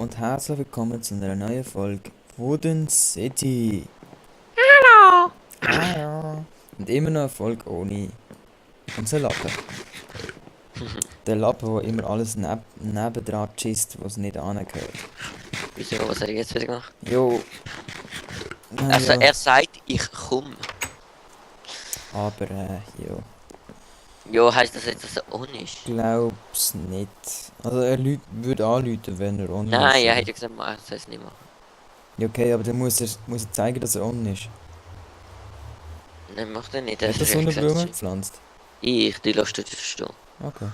und herzlich willkommen zu einer neuen Folge Wooden City. Hallo! Hallo. Und immer noch eine Folge ohne unseren Lappen. Der Lappen, der immer alles nebendran schießt, was nicht angehört. Wieso, was hat er jetzt wieder gemacht? Jo. Also Ja, er sagt, ich komme. aber jo. Jo, heißt das jetzt, dass er on ist? Glaub's nicht. Also er würde anrufen, wenn er on ist. Nein, er oder? hat ja gesagt, er soll es nicht machen. Ja, okay, aber dann muss er zeigen, dass er on ist. Nein, macht er nicht. Hat er so eine Blume gepflanzt? Die lässt du verstehen. Okay.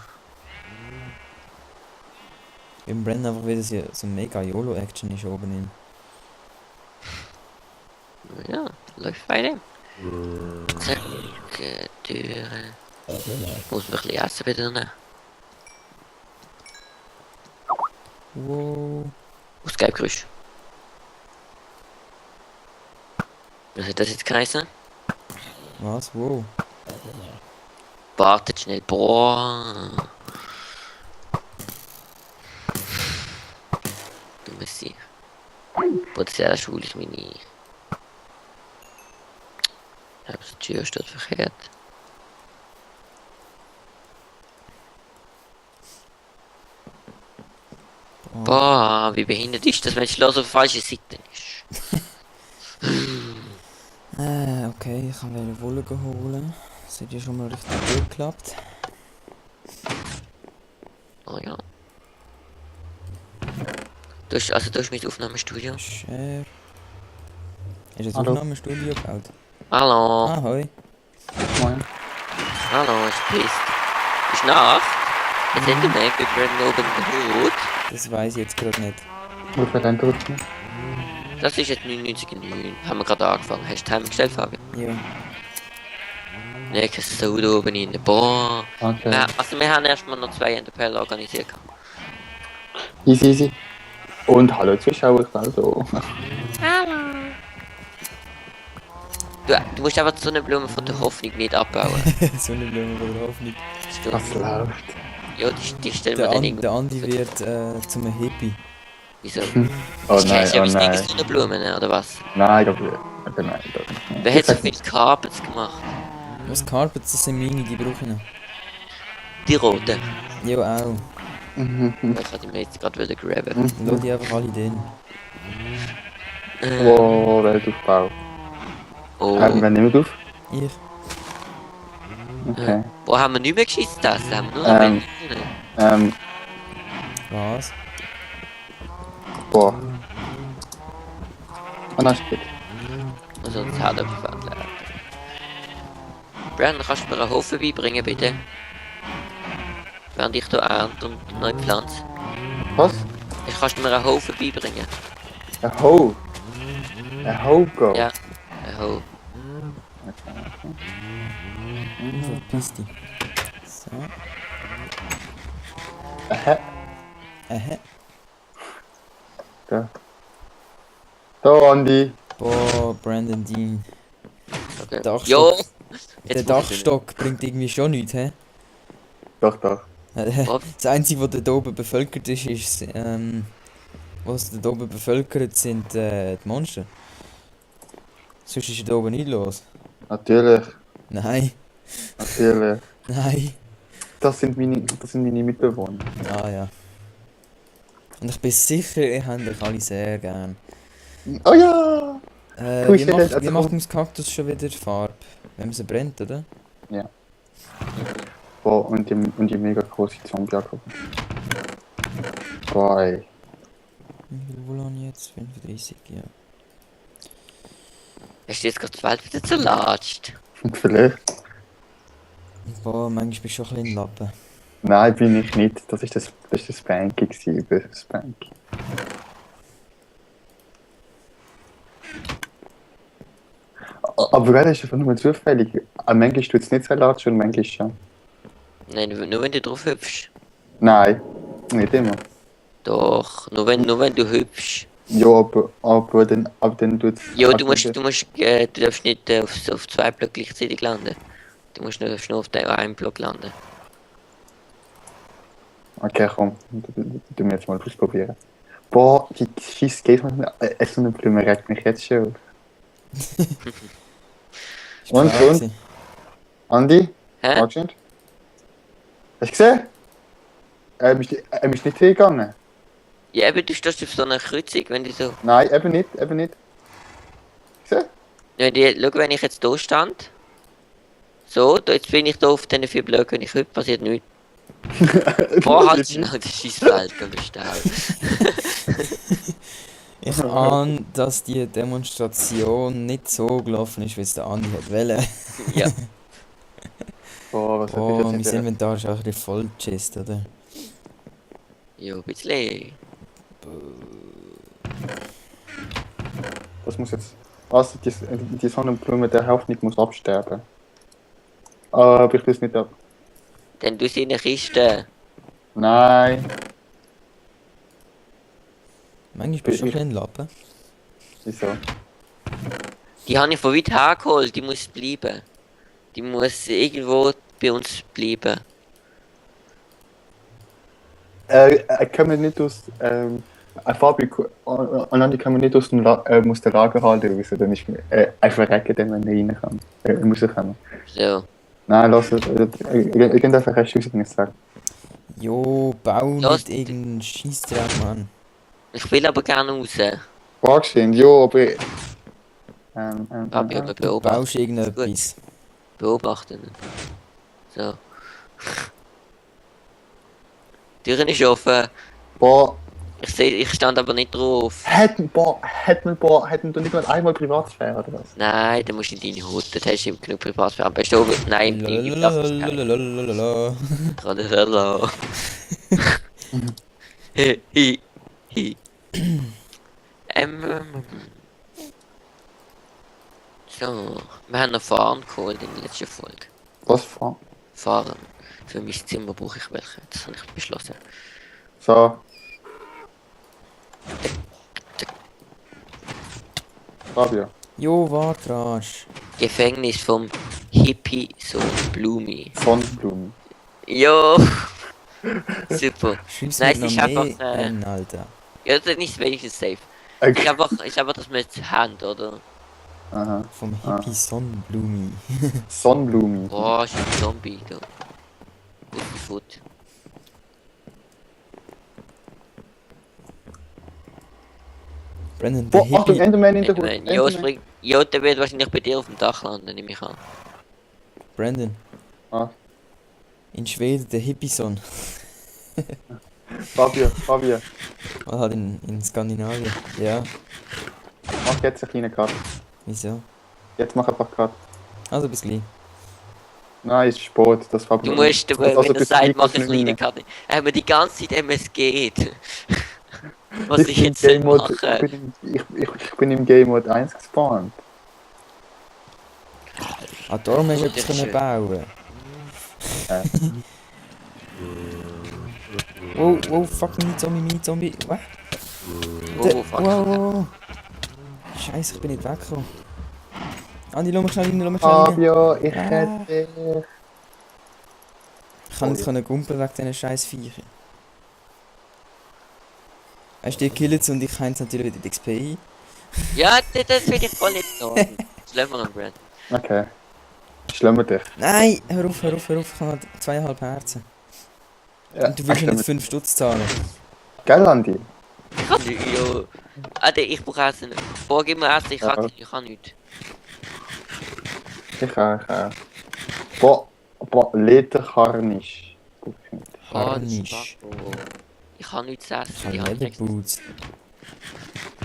Im Brennen einfach wieder so mega YOLO-Action ist oben in. Ja, läuft bei dem. Zack, Türe. Muss man ein bisschen essen wieder nehmen. Wow. Aus Gelbgrüsch. Was hat das jetzt geheißen? Was? Wow. Wartet schnell. Boah. Du musst sie. Potenzielle Schule ist meine. Ich habe die Tür steht verkehrt. Boah, wie behindert ist das, wenn es los auf der falschen Seite ist? Okay, ich kann wieder Wolle holen. Das hat ja schon mal richtig gut geklappt. Oh ja. Du hast mein Aufnahmestudio. Share. Hast du das Hallo. Aufnahmestudio gebaut? Hallo. Ahoi. Moin. Hallo, es pisst. Ist Nacht. Jetzt sind wir weg, wir brennen oben den Hut. Das weiß ich jetzt gerade nicht. Wie viel Eindrücken? Das ist jetzt 99,9. Haben wir gerade angefangen. Hast du die Timer gestellt, Fabian? Ja. Ne, kein Soda oben rein. Boah. Okay. Ja, also wir haben erstmal noch 2 NDPL organisiert. Easy, easy. Und hallo Zuschauer, also. Du musst einfach die Sonnenblume von der Hoffnung nicht abbauen. So eine Blume von der Hoffnung. Was läuft? Ja, die stellen wir dann irgendwo. Der Andi wird zum Hippie. Wieso? Oh Ich nein, kenne ja oh wie nein. Sonnenblumen, oder was? Nein, ich glaube nein, ich glaube nicht. Wer hat so viel Carpets gemacht? Was Carpets, das sind meine, die brauche ich noch. Die roten. Ja, auch. Ich hatte mir jetzt gerade wieder graben. Lass die einfach alle drin. Wow, Weltaufbau. Oh. Wer nimmt auf? Ich. Okay. Wo haben wir nicht mehr geschissen? Das haben wir nur Ähm. noch Was? Boah. Ah, nein, ist gut. Also uns hat er verwandelt. Brandon, kannst du mir einen Hof beibringen, bitte? Während ich hier ernte und neu pflanze. Was? Ich kannst du mir einen Hof beibringen? Ein Ho. Ein Ho-Go. Ja. Ein Hof. Verpiss dich. So. Hä? Da, Andi. Boah, Brandon Dean. Okay. Dachstock. Jo! Der Jetzt Dachstock bringt irgendwie schon nichts, hä? Doch, doch. Das Einzige, was da oben bevölkert ist, was da oben bevölkert sind, die Monster. Sonst ist da oben nicht los. Natürlich. Nein, Natürlich. nein. Das sind meine Mitbewohner. Ah ja. Und ich bin sicher, ihr habt euch alle sehr gern. Oh ja! Du, ich Wie hätte- also- macht uns Kaktus schon wieder Farbe? Wenn man sie brennt, oder? Boah, und die mega große Zombie-Akkorde. Boah, ey. Wie viel Wohl habe ich jetzt? 35, ja. Hast du jetzt gerade die Welt wieder zerlatscht? Vielleicht. Boah, manchmal bist du schon ein bisschen Lappen. Nein, bin ich nicht. Das ist das Spanky gewesen, über Spanky. Aber gerade ist einfach nur zufällig. Manchmal tut es nicht Salat und manchmal schon. Nein, nur wenn du drauf hüpfst. Nein, nicht immer. Doch, nur wenn du hüpfst. Ja, aber dann tut es. Ja, du darfst nicht auf 2 Blöcke gleichzeitig landen. Du musst nur auf den einen Block landen. Okay, komm. Du mir jetzt mal ausprobieren. Boah, die scheiß Gates so eine Blume regt mich jetzt schon. Ist Und, klar und? gewesen. Andi? Hä? Magst du nicht? Hast du gesehen? Ist nicht hingegangen. Ja, eben, du stehst auf so einer Kreuzung, wenn du so... Nein, eben nicht, eben nicht. Gesehen? Schau, wenn ich jetzt da stand. So, jetzt bin ich da auf diesen 4 Blöcken, wenn ich hüpfe, passiert nichts. Boah, halt schnell, das scheiß Feld, ganz steil. Ich ahne, dass die Demonstration nicht so gelaufen ist, wie es der Andi hat wollen. Ja, Boah, was hat Oh, ich mein jetzt nicht... Inventar ist auch ein bisschen voll gechest, oder? ja, ein bisschen. Das muss jetzt... Also, die Sonnenblume, der Hoffnung muss absterben. Aber ich will es nicht ab. Dann du sie in eine Kiste. Nein. Manchmal bist du schon ein bisschen Lappen. Wieso? Die habe ich von weit her geholt, die muss bleiben. Die muss irgendwo bei uns bleiben. Kann man nicht aus... Fabi, und dann kann man nicht aus dem muss der Lager halten, wieso? Dann ist einfach recken, dann, wenn er rein kann. Muss er können. So. Nein, lass es. Irgendwas hast du nicht sagen. Jo, bau Los. nicht irgendeinen Scheißdreck, Mann. Ich will aber gerne raus. Fragst du ihn? Jo, aber... Papi, aber Du beobachten. baust irgendetwas. Beobachten. So. Die Türen ist offen. Boah, Ich stand aber nicht drauf. hätten du nicht mal einmal Privatsphäre, oder was? Nein, dann musst du in deine Hut. Dann hast du genug Privatsphäre. Am besten oben. Nein, im Dach. Lalalala. Hallo. Hi, hi, hi. So, wir haben noch Fahren geholt in der letzten Folge. Was fahren? Fahren. Für mein Zimmer brauche ich welche. Das habe ich beschlossen. So. Fabio. Jo, warte, rasch. Gefängnis vom Hippie Sohn Blumi. Sonnenblumen. Jo! Super. Schreib's Nein, mir es noch ist mehr einfach, an, Alter. Ja, das ist nicht wenigstens safe. Okay. Ist einfach, dass wir jetzt haben, oder? Aha. Vom Hippie Sonnenblumi. Sonnenblumen. Boah, ist ein Zombie, du. Gute Foot. Brandon, der Boah, Achtung, Hippie... Enderman in der Hut. Jo, der wird wahrscheinlich bei dir auf dem Dach landen, nehme ich an. Brandon. Ah. In Schweden, der Hippie-Son. Fabio. Oder halt in Skandinavien. Ja, Mach jetzt einen kleinen Cut. wieso? Jetzt mach einfach Cut. Also bis gleich. Nein, ist Sport, das Fabio. Du musst, Also, wenn er bis sagt, Nikos mach ich nicht kleine mehr. Karte. Haben wir die ganze Zeit MSG. Was Ich ich bin jetzt soll Game Mode, machen. ich bin im Game Mode 1 gespawnt. Ah, darum hast du Gut, etwas das ist können bauen. Äh. Wow, fuck, Mini-Zombie. Was? Oh, fuck. Wow. Scheiße, ich bin nicht weggekommen. Andi, lass mich schnell rein. Fabio, ich Ah. hätte dich. Ich kann nicht gumpen wegen diesen scheiß Viecher. Hast du die gekillt und ich heim's natürlich wieder die XP ein. Ja, das finde ich voll in Ordnung. Das lassen wir noch, Brad. Okay. Schlimmer dich. Nein, hör auf, ich habe 2,5 Herzen. Ja, Und du willst mir nicht 5 Stutz zahlen. Gell, Andi? Ich kann nicht, jo. Alter, ich brauche Essen. Boah, gib mir Essen, ich kann nicht. Ich auch. Boah, Lederkarnisch. Harnisch. Ich kann nichts Ich essen. habe Ich habe nichts. Lederboots.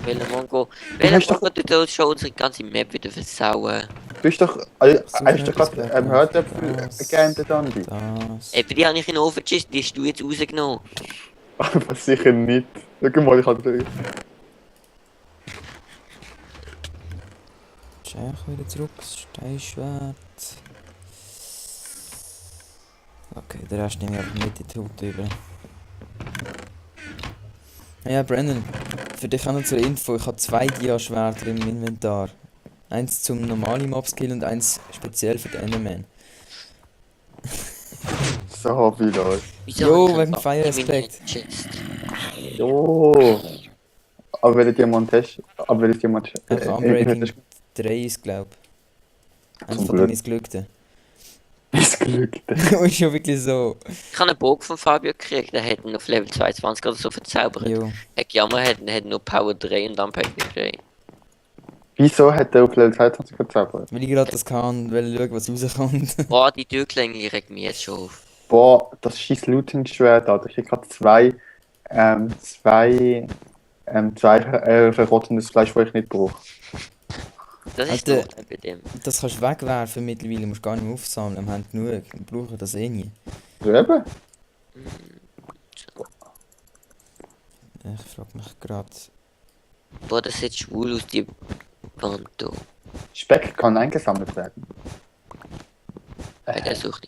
Welcher Mongo? hast Welcher doch- Mongo tut uns schon unsere ganze Map wieder versauen? Du hast doch... Hast du gerade Hörtöpfel geerntet, Andi? Das. Eben, die habe ich in den Ofen geschissen, die hast du jetzt rausgenommen. Aber sicher nicht. Schau mal, ich hatte... Schach wieder zurück, das Steinschwert. Okay, der Rest nehme ich einfach mit in die Hut über. Ja, Brandon, für dich auch noch zur Info, ich habe 2 Dia-Schwerter im Inventar. Eins zum normalen Mobskill und eins speziell für den Enderman. So, wie los. Wieso Jo, hab ich wegen keinen Fire Bock in meine Aspect. Chest? Jo. aber welcher Diamant hast du? Aber welcher Diamant hast du? Unbreaking 3 ist, glaub ich. Eins Zum von den Glück. Missglückten. Ist Glück. Ist schon wirklich so. Ich habe einen Bogen von Fabio gekriegt, der hat ihn auf Level 22 oder so verzaubert. Jo. Jammer hat nur Power 3 und Unbreaking 3. Wieso hat er auf Level 22 verzaubert? Weil ich gerade das kann, weil schauen, was rauskommt. Boah, die Türklänge regt mich jetzt schon auf. Boah, das scheiß Looting-Schwert da. Ich habe gerade zwei verrottendes Fleisch, das ich nicht brauche. Das ist Alter. doof bei dem. Das kannst du wegwerfen mittlerweile, musst gar nicht mehr aufsammeln. Wir haben genug, wir brauchen das eh nie. So eben. Ich frage mich gerade. Boah, das sieht schwul aus, die Wand da. Speck kann eingesammelt werden. Bei der Suche.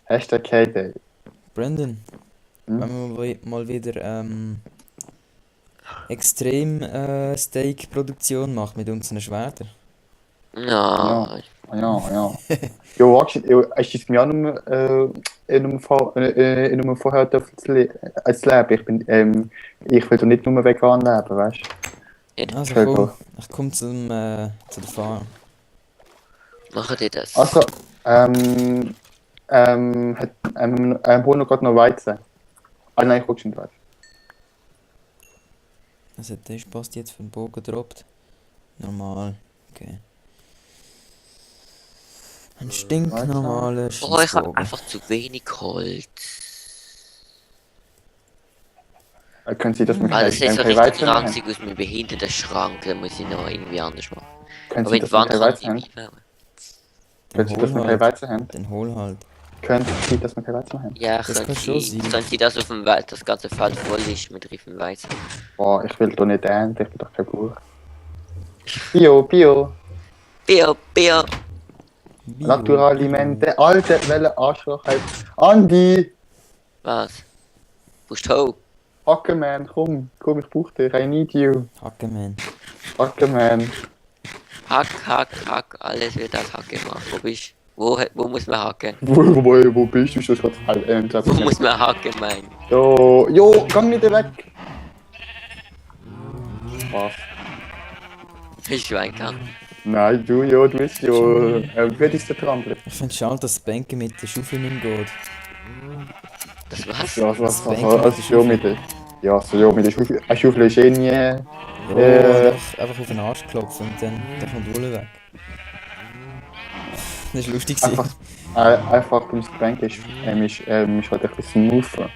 Hashtag K-Day. Brandon, Hm? wenn wir mal wieder extrem Steak-Produktion machen mit unseren Schwertern. Ja, Ja. Jo, wacht, als je het mij in einem vorher als leben. Ich will doch nicht nur vegan leben, weißt du? Also Voll komm, cool. ich komme zu der Farm. machen die das. Also, Bruno gerade noch Weizen. Ah nein, ich guck schon Weizen. Also das passt jetzt für den Bogen gedroppt. Normal, okay. Ein stinknormaler Oh, ich habe Schießbogen. einfach zu wenig Holz. Können Sie das mit Ah, das sieht so kein richtig Weizen haben? ranzig aus, mein behinderter Schrank. Da muss ich noch irgendwie anders machen. Können Aber Sie in das die mit Wand kein kann Weizen ich haben? nicht einbauen. Können Sie das mit kein Weizen haben? Den hol halt. Können Sie das mit kein Weizen haben? Ja, Das kann schon sein. können Sie das auf dem Wald, das ganze Feld voll ist mit Riffen Weizen. Boah, ich will doch nicht ernten, ich bin doch kein Bauer. Bio. Bio. Bio. Naturalimente. Alter, welche Arschloch halt. Andi! Was? Bist du hoch? Hackerman, komm, ich brauch dich, I need you. Hackeman. Hackerman. Hack, alles wird als Hack gemacht. Wo bist du? Wo muss man hacken? Wo bist du? Schon Wo muss man hacken, mein? Jo, gang nicht weg! Was? Ich schwein kann. Nein, du bist ja fertigster Trampel. Ich finde es schade, dass das Bänke mit der Schaufel nicht geht. Das war's. Ja, Das Bänke also mit der ja mit der... Ja, so ja, mit der Schaufel. Eine Schaufel ist eh nie... Ja, einfach auf den Arsch klopfen und dann kommt die Wolle weg. Das war lustig. Einfach, einfach das Bänk ist halt ein bisschen smoother.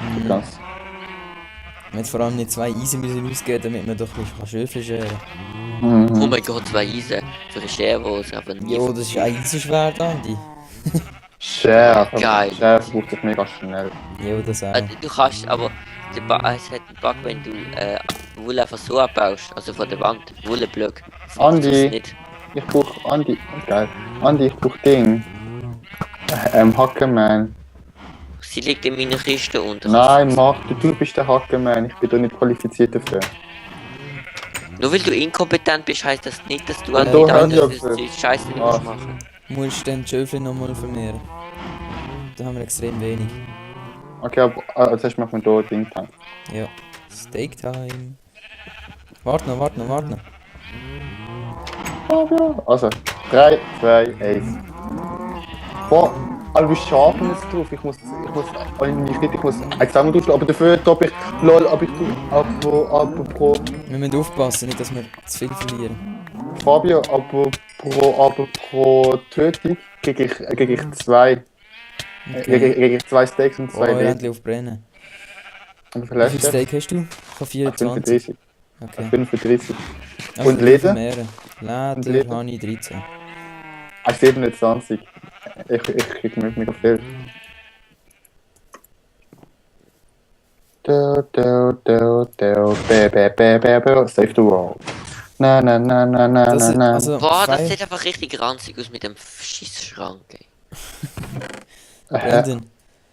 Mhm. Das. Wir haben vor allem nicht zwei Eisen müssen ausgeben, damit man doch ein bisschen Schöfel scheren Oh Mhm. mein Gott, 2 Eisen. Für eine Schere, die aber nie... Jo, das ist ein Eisenschwert, Andi. Share. Geil. Share braucht sich mega schnell. Jo, das auch. Du kannst, aber es hat einen Bug, wenn du Wolle einfach so abbaust, also von der Wand, Wolleblöcke. Andi. Das nicht. Ich brauch Andi. Geil. Andi, ich brauch Ding. Hackerman. Sie liegt in meiner Kiste unter. Nein, du bist der Hackerman. Ich bin doch nicht qualifiziert dafür. Nur weil du inkompetent bist, heißt das nicht, dass du Ja, an du die hast anderen ja gesagt. Scheiße nicht Ah. musst machen. Musst dann die Schöfel nochmal vermehren. Da haben wir extrem wenig. Okay, aber als erstes machen wir hier Ding Time. Ja. Steak Time. Warte noch. Also, 3, 2, 1. Boah, also wie scharf ist es drauf? Ich muss examen durchschlagen, aber dafür glaube ich, lol, aber pro, Wir müssen aufpassen, nicht, dass wir zu viel verlieren. Fabio, aber pro Tötung kriege ich 2. Kriege ich 2 Steaks und Oh, 2 Leben. endlich aufbrennen. Und Wie vielleicht viel Steak hast du? Ich habe 24. 35. Okay. 35. Also Und wir Leder? vermehren. Und Leder Leder? habe ich 13. 27. Ich krieg mega viel. Save the world. Na. Also, Boah, das Fire- sieht einfach richtig ranzig aus mit dem Schissschrank, ey. Brandon,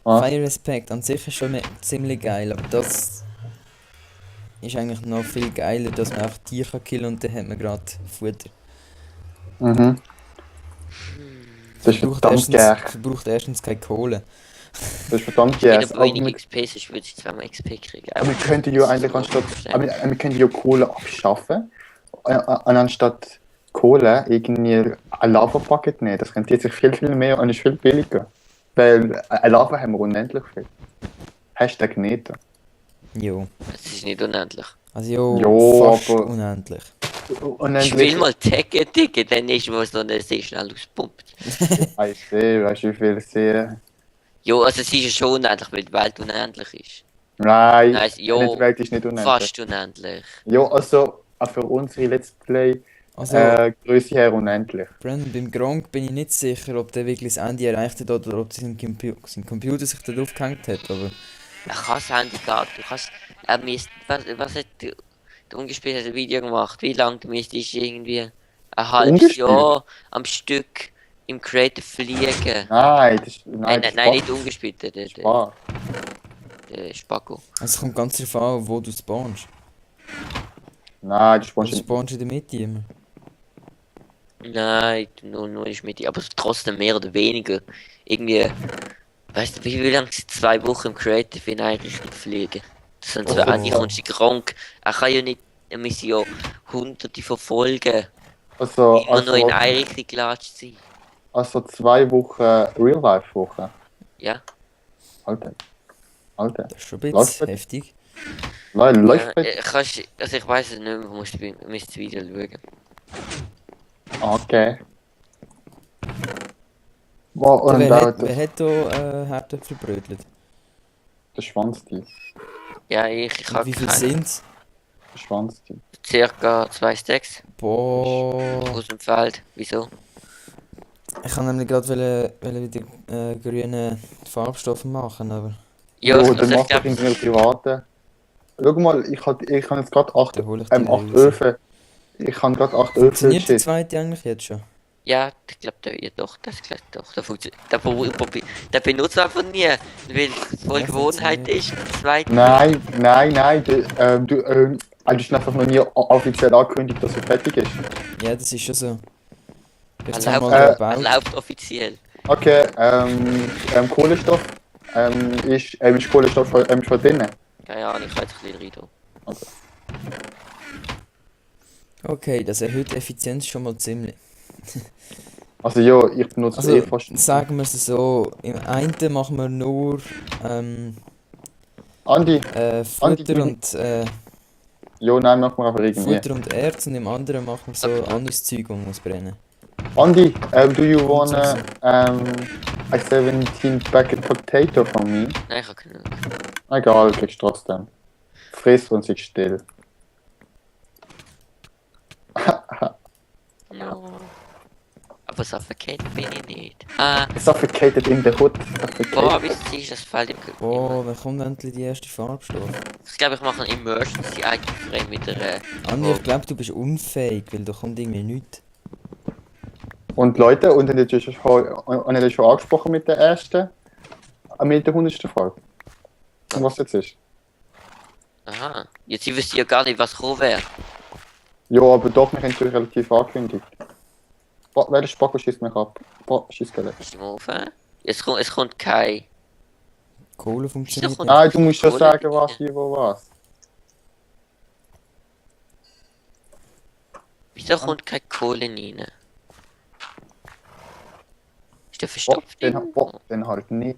Was? Fire Respect an sich ist schon ziemlich geil, aber das ist eigentlich noch viel geiler, dass man auch Tiere kann killen und dann hat man gerade Futter. Mhm. Das ist verdammt geil. Verbraucht erstens keine Kohle. Das ist verdammt Jeder, yes. wo Aber wenig wir, XP ist, würde ich zweimal XP kriegen. aber wir könnten ja eigentlich anstatt. Wir könnten ja Kohle abschaffen. Und anstatt Kohle irgendwie ein Lava-Bucket nehmen. Das rentiert sich viel, viel mehr und ist viel billiger. Weil ein Lava haben wir unendlich viel. Hashtag nicht. Jo. Es ist nicht unendlich. Also jo, Jo, fast aber- unendlich. Ich Unendlich. will mal taggen, Digga, dann ist was noch nicht sehr schnell auspumpt. Weißt du, wie viel ich sehe? Jo, also es ist ja schon unendlich, weil die Welt unendlich ist. Nein, Nein, jo, die Welt ist nicht unendlich. fast unendlich. Ja, also für unsere Let's Play Also, Größe her unendlich. Brandon, beim Gronk bin ich nicht sicher, ob der wirklich das Ende erreicht hat oder ob sein Computer sich da drauf gehängt hat, aber... Er kann das Handy gar du kannst. Er misst. Was hat der Ungespielt hat ein Video gemacht? Wie lange du müsstest irgendwie ein halbes Ungespielt? Jahr am Stück im Creative fliegen? Nein, das ist. Nein, das ist nein, nicht ungespielt, der Spaß. Spacko. Also es kommt ganz darauf an, wo du spawnst. Nein, das Du ist spawnst in der Mitte immer. Nein, nur ist mit dir, aber trotzdem mehr oder weniger. Irgendwie. Weißt du, wie lange sind 2 Wochen im Creative in eine Richtung fliegen? Das sind zwar Oh. eigentlich kommst du krank. Er kann ja nicht. Er muss ja hunderte von Folgen Also, immer nur in eine Richtung gelatscht sein. also 2 Wochen Real-Life-Woche. Ja. Alter. Alter. Das ist schon ein Läuft bisschen bei- heftig. Nein, läuft bei. Also ich weiß es nicht mehr, musst das Video schauen. Okay. Wow, und Wer hat da Herdöpfel brötelt? der Schwanztier. Ja, ich Und habe wie viel keine. sind's? Der Schwanztier. Circa 2 Stacks Boah. aus dem Feld. Wieso? Ich kann nämlich gerade wieder grüne Farbstoffe machen, aber Ja, Jo, also dann ich macht er glaube, in seiner privaten. Schau mal, ich habe jetzt gerade 8 dann hole ich die 8 raus. Öfen. Ich habe gerade 8 Öfen Funktioniert die shit. zweite eigentlich jetzt schon? ja, ich glaube, das klappt doch. Der benutzt einfach nie, weil es voll Ja, Gewohnheit funktioniert. ist. Zweitens. Nein, du hast einfach noch nie offiziell angekündigt, dass er fertig ist. Ja, das ist schon so. Ich Er hab's läuft, einmal er gebaut. läuft offiziell. Okay, Kohlenstoff. Ist Kohlenstoff schon drin? Keine Ahnung, ich kann jetzt ein bisschen rein. Okay, das erhöht die Effizienz schon mal ziemlich. Also ja, ich benutze Also, fast. sagen wir es so, im einen machen wir nur Andi, Futter Andi, und jo, nein, machen wir aber irgendwie. Futter und Erz und im anderen machen wir so Okay. anderes Zeug, das muss brennen. Andi, do you wanna a 17 packet potato from me? Nein, ich habe genug. Egal, kriegst trotzdem. Friss und sei still. No. Aber suffocated bin ich nicht. Ah, Suffocated in the hood. boah, Suffocated. wisst ihr, das fällt im Oh, wann kommt endlich die erste Farbstoff? Ich glaube, ich mache ein Emergency Item Frame mit der. Andi, ich glaube, du bist unfähig, weil da kommt irgendwie nichts. Und Leute, und dann hast du schon angesprochen mit der ersten, mit der 100. Folge. Und was jetzt ist? Aha. Jetzt wisst ihr ja gar nicht, was kommen wäre. Ja, aber doch, wir haben es relativ angekündigt. Welcher Spacko schießt mich ab? Schießt gleich. Ist im Ofen? Es kommt kein. Kohle funktioniert kommt- nicht. Nein, du musst schon Kohle sagen, bitte. was hier wo was. Wieso kommt keine Kohle rein? Ist der verstopft? Dann halt nicht.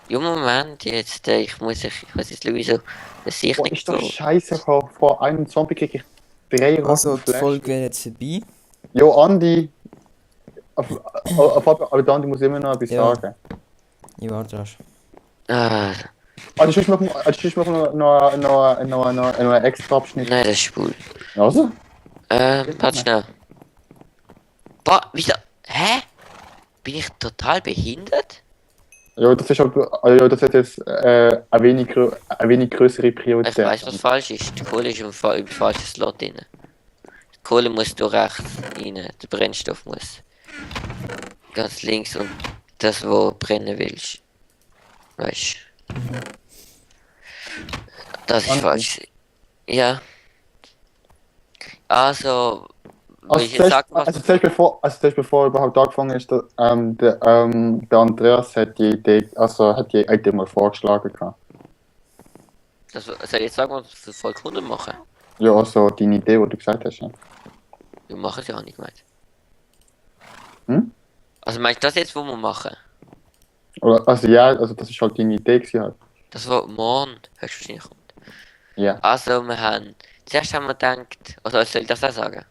Ja, Moment, jetzt, ich muss jetzt sowieso das Sicht Boah, nicht ist doch so. scheiße, vor einem Zombie krieg ich 3 Also, roten die Flash. Folge wäre jetzt vorbei. Jo, Andi. Aber der Andi muss immer noch etwas Ja. sagen. Ich warte rasch. Ah, Also, ich mache noch einen extra Abschnitt. nein, das ist schwul. Also? Warte schnell. Boah, wieso? Hä? Bin ich total behindert? Ja, das ist halt, ja, das hat jetzt eine wenig größere Ich Priorität. weiß, was falsch ist. Die Kohle ist im falschen Slot drin. Die Kohle muss da rechts rein. Der Brennstoff muss ganz links und das, wo du brennen willst. Weißt du? Das ist Danke. falsch. Ja. Also, wo ich jetzt sage, was zuerst bevor überhaupt angefangen ist, der Andreas hat die Idee, also hat die Idee mal vorgeschlagen gehabt. das, soll ich jetzt sagen, was wir für Folge 100 machen? Ja, also deine Idee, die du gesagt hast. Ja. Wir machen es ja auch nicht gemeint. Hm? Also meinst du das jetzt, wo wir machen? Oder, also ja, also das ist halt deine Idee gewesen halt. Das war morgen höchstwahrscheinlich kommt. Ja. Also zuerst haben wir gedacht, oder soll ich das auch sagen?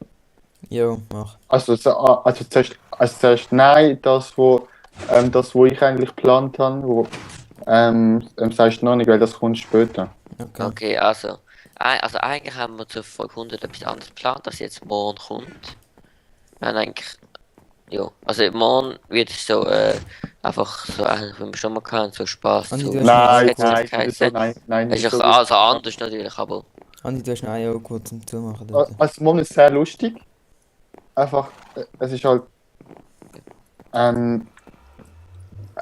Jo, mach. Also zuerst nein, das wo ich eigentlich geplant habe, wo sagst du noch nicht, weil das kommt später. Okay. Okay, also eigentlich haben wir zur Folge 100 etwas anderes geplant, das jetzt morgen kommt. Wir haben eigentlich, ja, also morgen wird es so, einfach so, wie wir schon mal hatten, so Spaß. Andi, So, du hast Nein, nicht nein, Herzlichkeit. nicht so, nein, Das nicht ist so. auch also anders natürlich, aber Andi, du hast einen auch gut zum Zumachen dort. Also morgen ist sehr lustig. Einfach, es ist halt,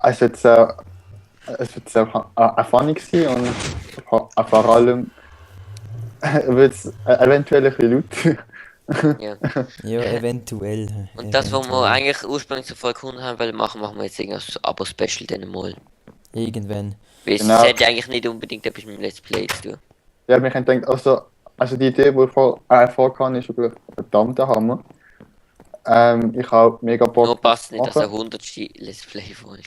es wird sehr, funny sein und vor allem wird es eventuell ein bisschen laut. ja. Ja, eventuell. Und das, was wir Eventuell. eigentlich ursprünglich zur Folge 100 haben wollen machen wir jetzt irgendwas Abo-Special dann mal. Irgendwann. Weil Genau. es hat ja eigentlich nicht unbedingt etwas mit dem Let's Play zu tun. Ja, wir haben gedacht, also die Idee, die vorkam, ist wirklich verdammter Hammer. Ich habe mega Bock. Nur passt nicht, zu dass eine machen. 100. Let's Play-Folge.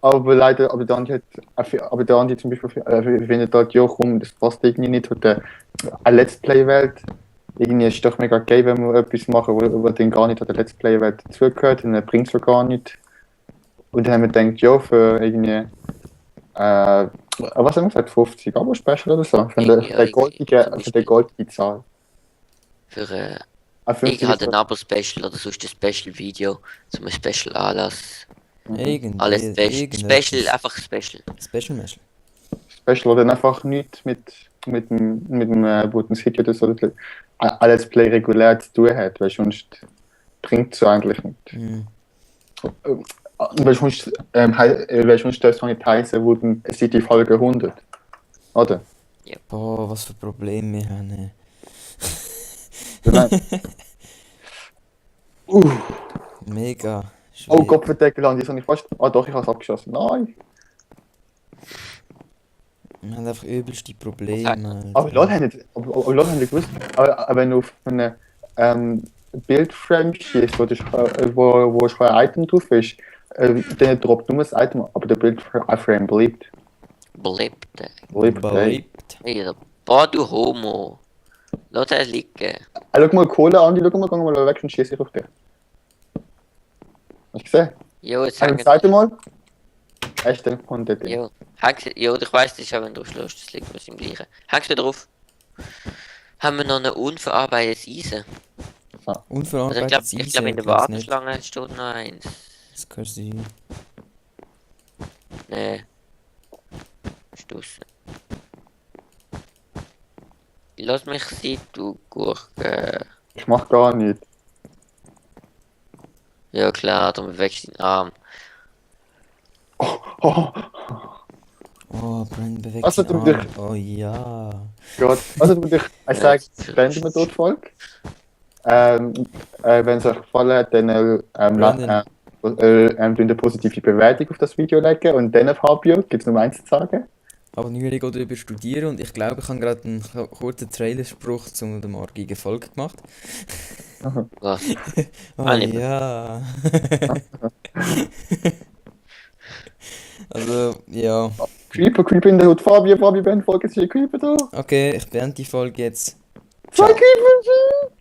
Aber leider, aber der Andi zum Beispiel findet halt, ja komm, das passt irgendwie nicht zu der Let's Play-Welt. Irgendwie ist es doch mega geil, wenn wir etwas machen, wo dann gar nicht an der Let's Play-Welt dazugehört, dann bringt es ja gar nicht. Und dann haben wir gedacht, ja, für irgendwie, was haben wir gesagt, 50 Abo-Special oder so, für die goldige Zahl. Für Ah, 50 ich halt ist ein Abo-Special oder sonst ein Special-Video zum Special Anlass. Irgendwie. Alles Special, einfach Special. Special Mesh. Special oder einfach nichts mit dem guten City oder so, Let's Play regulär zu tun hat, weil sonst bringt es eigentlich nicht. Mhm. Weil sonst das nicht heißen, wurden City Folge 100. Oder? Boah, was für Probleme wir haben. Ey. Nein. Mega. Oh schwierig. Gott, verdeckel an, die habe ich fast. Ah doch, ich habe es abgeschossen. Nein! Wir haben einfach übelste Probleme. Alter. Aber Leute haben nicht gewusst, aber wenn du auf einem Bildframe schießt, wo schon ein Item drauf ist, dann droppt nur das Item, aber der Bildframe bleibt. Belebt. Belebt. Hey, boah, du Homo. Lass es liegen. Schau mal Kohle an, schau mal weg und schieße ich auf dich. Hast du gesehen? Jo, jetzt Sag hängen. das zweite Mal. Echt, dann kommt der Ding. Jo, ich weiß, das ist auch, wenn du schlägst, das liegt was im Gleichen. Hängst du drauf? Haben wir noch eine unverarbeitetes Eisen? Also ich Unverarbeitetes glaube in der glaub's nicht. Warteschlange steht noch eins. Das kann sein. Nee. Stossen. Lass mich sehen, du Gurke. Ich mach gar nicht. Ja klar, dann bewegst du den Arm. Oh Oh, Brandon bewegt Also, den du Arm. Oh ja. Gott. Also, ich sage, beenden wir dort die Folge. Wenn es euch gefallen hat, dann eine positive Bewertung auf das Video legen und dann Fabio, gibt es nur eins zu sagen? Abonniere oder über Studieren und ich glaube, ich habe gerade einen kurzen Trailerspruch zu der morgigen Folge gemacht. Was? Oh Anime. ja. Also, ja. Creeper in der Hut, Fabio, beende Folge, ist hier Creeper da. Okay, ich beende die Folge jetzt. Zwei Creeper!